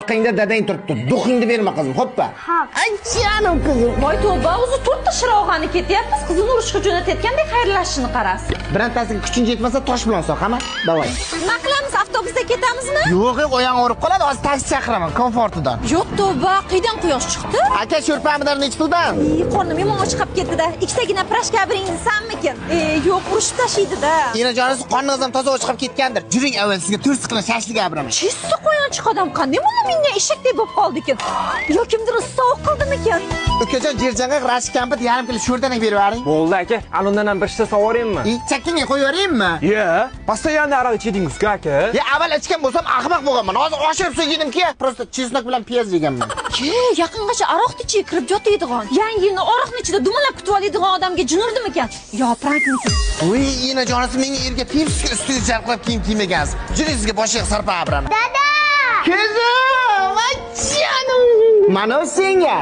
Orqangda dadang turibdi. Дух ingni berma, qizim, hoppa. Ay, jonim qizim. Voy tavba, o'zi to'rtta shirog'ani ketyapmiz, qizini urushga jo'natayotgandek xayrlashishini qarasi. Birontasiga kuching yetmasa, tosh bilan soq, hama? Давай. Nima qilamiz, avtobusda ketamizmi? Yo'q, yo'q, oyog'ing og'rib qoladi. Hozir taksi chaqiraman, komfortidan. Yo'q tavba, qaydan quyosh chiqdi? Aka, sho'rpa pomidor nechi puldan? Ey, qornim yomon ochiqib ketdi-da. Ikkitagina прашка beringsanmikin? E, yo'q, urishib tashlaydi-da. Enajonisi, qorningiz ham toza ochiqib ketgandir. Yuring, avval sizga to'rt siqila shashlik abiraman. Чисто qo'yonchiq odam qanday buni menga eshakdek bo'lib qoldi ekan? Yo kimdir sovuq qildimikan? Ukajon, jerjang'a rashk kampit yarim kilo sho'rdanak berib yuboring. Bo'ldi, aka, ana undan ham bir shisha sovoraymi? E, chakkangga qo'yib yuboraymi? Ye, постоянно aroq ichadingiz-ku, aka. Ya avval ichgan bo'lsam, ahmoq bo'lganman. Hozir oshirib so'ydimki, просто чеснок bilan piyoz yeganman. Ke, yaqingacha aroqni ichiga kirib yotadigan, yangi yilni aroqni ichida dumalab kutib oladigan odamga jin urdimikan? Yo prankmikan? Voy, enajonisi, menga erga pepsi ustiga jarqirab kiyim kiymagansiz. Juring, sizga boshiga sarpa abiraman. Dada! Qizim, jonim. Mana senga.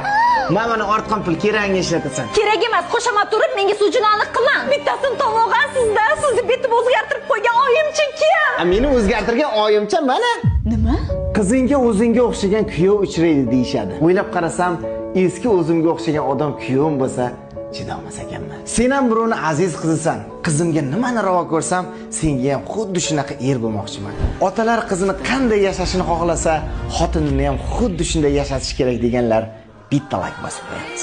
Mana mana ortgan pul keragingga ishlatasan. Kerak emas, qo'shamat turib menga suvjinonlik qilma. Bittasini tomog'ansizda, sizni betim o'zgartirib qo'ygan oyimcha kim? A, meni o'zgartirgan oyimcha mana. Nima? Qizingga o'zingga o'xshagan kuyov uchraydi deyishadi. O'ylab qarasam, eski o'zimga o'xshagan odam kuyovim bo'lsa, chidolmas ekanman. Sen ham birovni aziz qizisan. Qizimga nimani ravo ko'rsam, senga ham xuddi shunaqa er bo'lmoqchiman. Otalar qizini qanday yashashini xohlasa, xotinini ham xuddi shunday yashatish kerak deganlar bitta like bosib qo'yamiz.